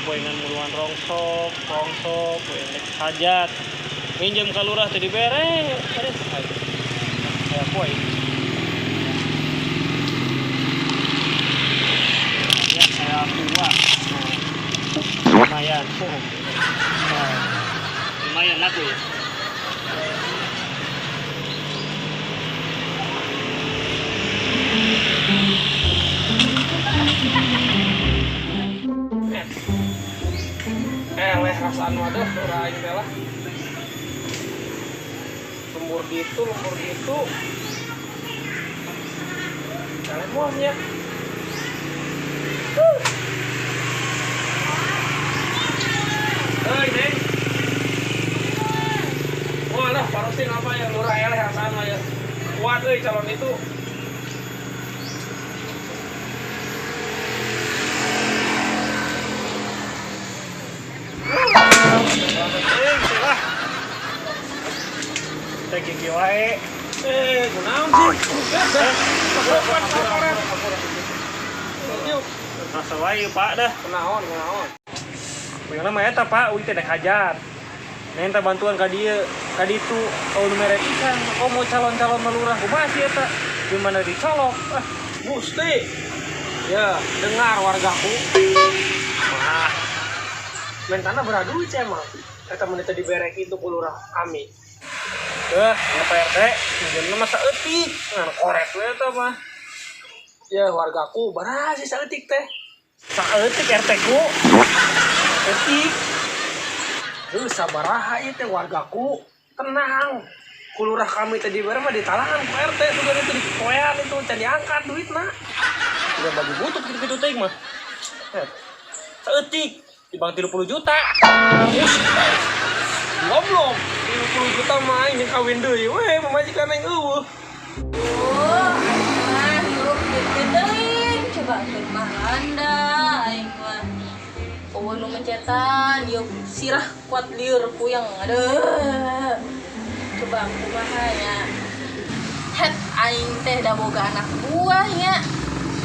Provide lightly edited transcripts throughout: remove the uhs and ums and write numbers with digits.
Sapoe ngan mulungan rongsok, rongsok, we rek hajat. Minjem ka lurah teu dibere. Aduh, aya poe. Ya, saya tua. Lumayan. Nah, lumayan laku ya. Leh rasaan waduh ora aing teh lah. Lembur ditu, lembur ditu. Jalan muahnya. Hei, Neng. Wah, lah parusin apa ya lurah eleh rasaan mah ya. Kuat euy calon itu. Teh gigi wae. Kunaon sih? Rasa wae Pak dah. Kunaon, kunaon. Puyengna mah eta Pak, uing teh dek hajat. Minta bantuan ka dieu, ka ditu, oh nu mere pisan, oh mau calon-calon lurah kumaha sih eta? Gimana dicolok? Ah, Gusti. Ya, dengar wargaku. Wah, mentana beradu sih emang. Eta mun teh dibere kitu ku lurah kami. Ya Pak RT, minjemna mah saeutik, ngan korek we eta mah. Ya wargaku, baraha sih saeutik teh. Saeutik RT ku. Eutik. Heuh sabaraha ieu teh wargaku, tenang. Ku lurah kami teh dibere mah ditalangan ku RT sugan itu dipoean itu can diangkat duitna. Udah bagi butuh kitu-kitu teuing mah. Saeutik dibang 30 juta. Goblok, 30 juta mah aing jeung kawin deui we, pamajikan aing eueuh. Oh, aing mah hirup teuing, coba keur maranda aing mah. Eueuh nu mencetan, ieu sirah kuat lieur puyeng. Aduh. Coba kumaha nya. Het aing teh da boga anak buah nya.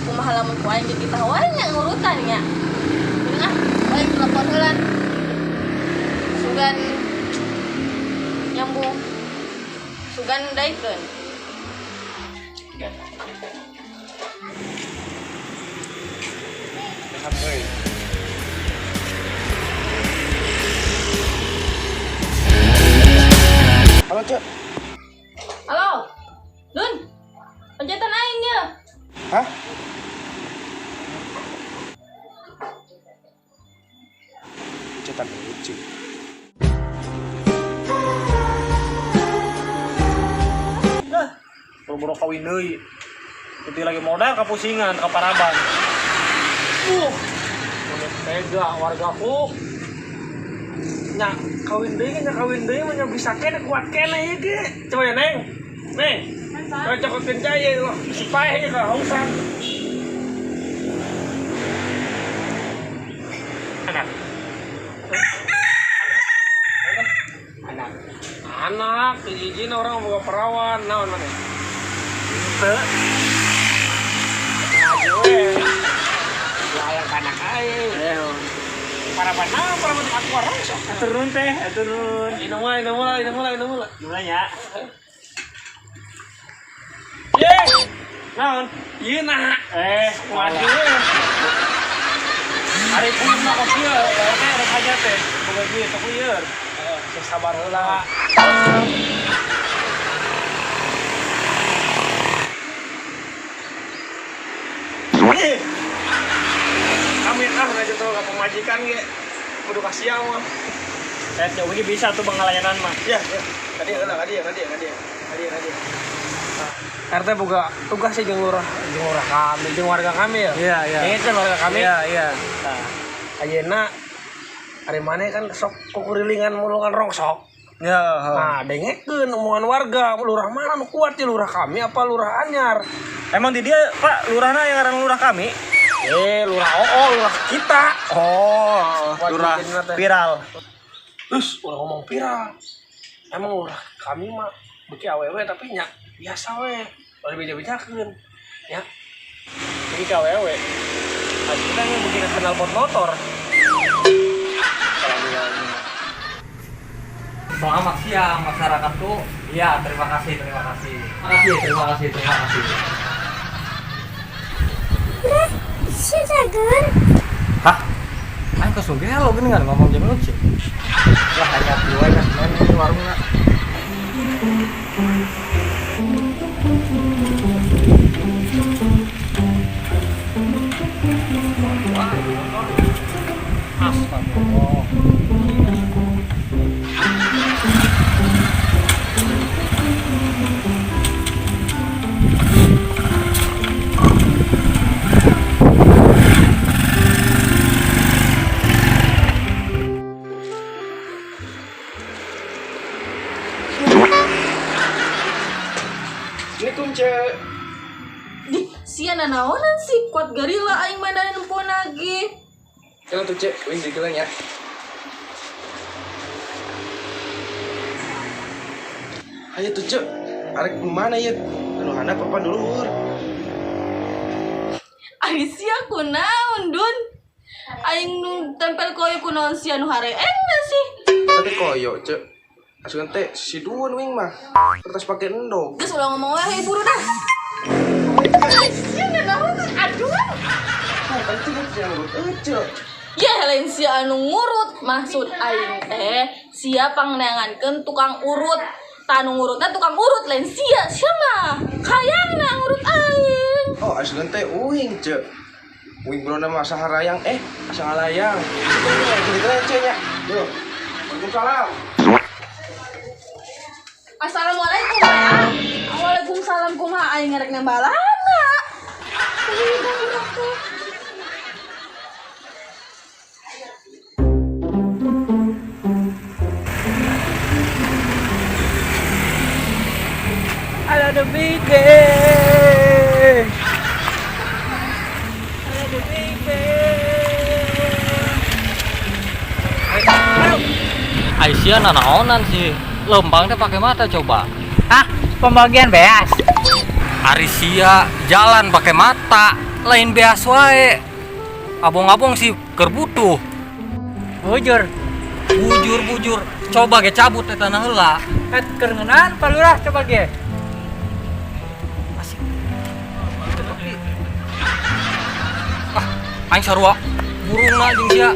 Kumaha lamun ku aing dititah wae nya ngurutan nya. Mending ah, aing telepon heula. Sugan nyambung sugan daikeun. Halo, Cek. Halo. Dun. Pencetan aing ya. Hah? Pencetan lucu. Boro-boro kawin deui. Itu lagi modal kapusingan ka paraban. Tega wargaku. Nya kawin deui nya kawin deui mah nya bisa kene kuat kene ieu ge. Coba ya Neng. Neng. Coba cokokeun cai loh, si paeh ka hausan. Anak. Anak. Anak dijijin orang boga perawan naon maneh? Teu. Ngaji we. Layang kanak aing. Paraban naon paraban aku rongsok. Turun teh, turun. Ini mulai, ini mulai, ini mulai, ini mulai. Gimana ya? Ye. Naon? Ieu nah. Waduh. Ari puyeng mah kok kieu, RT rek hajat teh. Boga duit sok lieur. Sing sabar heula. Kami ah ngajar tuh ke pemajikan ge kudu kasiang mah. Saya jauh ini bisa tuh pengalayanan mah. Ya, ya. Tadi heula, tadi ya, tadi ya, tadi ya. Tadi tadi. Nah, RT boga tugas sih jeung lurah kami, jeung warga kami ya. Iya, iya. Ini kan warga kami. Iya, iya. Nah, ayeuna ari maneh kan sok kukurilingan mulungan rongsok. Ya, Nah, dengekeun omongan warga, lurah mana nu kuat ya lurah kami apa lurah anyar? Emang di dia Pak lurahna yang ngaran lurah kami? Lurah oo, lurah kita. Oh, lurah viral. Terus ulah ngomong viral. Emang lurah kami mah beuki awewe tapi nya biasa we. Ulah beja-bejakeun. Ya. Beuki ka awewe. Asli kan beuki kenal pot motor. Selamat siang masyarakatku. Iya, terima kasih, terima kasih. Terima kasih, terima kasih, terima kasih. Si cager. Hah? Aing kosong gelo gini kan ngomong jam lucu. Lah hanya dua kan main di warungna. Wah, motor. Astagfirullah. Assalamualaikum, Cek. Di sia nanaonan sih kuat garila aing mana nempo lagi. Kalau tuh, Cek, wing digelang ya. Ayo tuh, Cek. Arek mana ya? Anu handap apa dulu? Ari sia kunaon Dun? Aing nu tempel koyo kunaon sia nu hareengna sih. Tapi koyo, Cek. Asukan teh si Duun wing mah. Kertas pakai endog. Geus ulah ngomong wae buru dah. Sia nanaonan aduh. Tuh, kan Cek yang ngurut Ece. Ya lain sia anu ngurut maksud aing teh sia pangneangankeun tukang urut. Tanu ngurutna tukang urut lain sia sia mah kayangna ngurut aing. Oh, asukan teh uing, Cek. Uing bro nama asa harayang, asa ngalayang. Cerita Cek nya. Yo. Waalaikumsalam. Assalamualaikum Pak. Waalaikumsalam kumaha aing ngerek nembalana. Ih, budak teh. Ala the big. Ala the big. Aisyah nanaonan sih. Lempang teh pakai mata coba. Hah? Pembagian beas? Arisia jalan pakai mata, lain beas wae. Abong-abong sih keur butuh. Bujur. Bujur-bujur. Coba ge cabut teh tanah heula. Et keur ngeunaan Pak Lurah coba ge. Asik. Ah, aing sarua burungna jeung sia.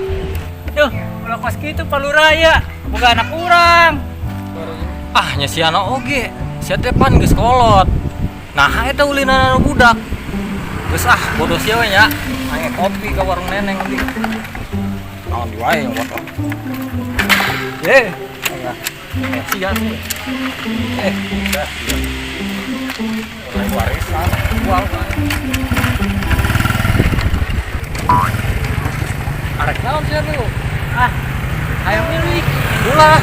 Duh, ulah kos kitu Pak Lurah ya. Boga anak urang. Ah, nya siana oge. Sia teh pan geus kolot. Nah, eta ulinana budak. Geus ah, bodoh sia we nya. Aing kopi ka warung neneng di. Naon di wae yang wae. Sia sih. Dah. Mulai warisan, jual wae. Arek naon sia tuh? Ah, hayang milik. Ulah.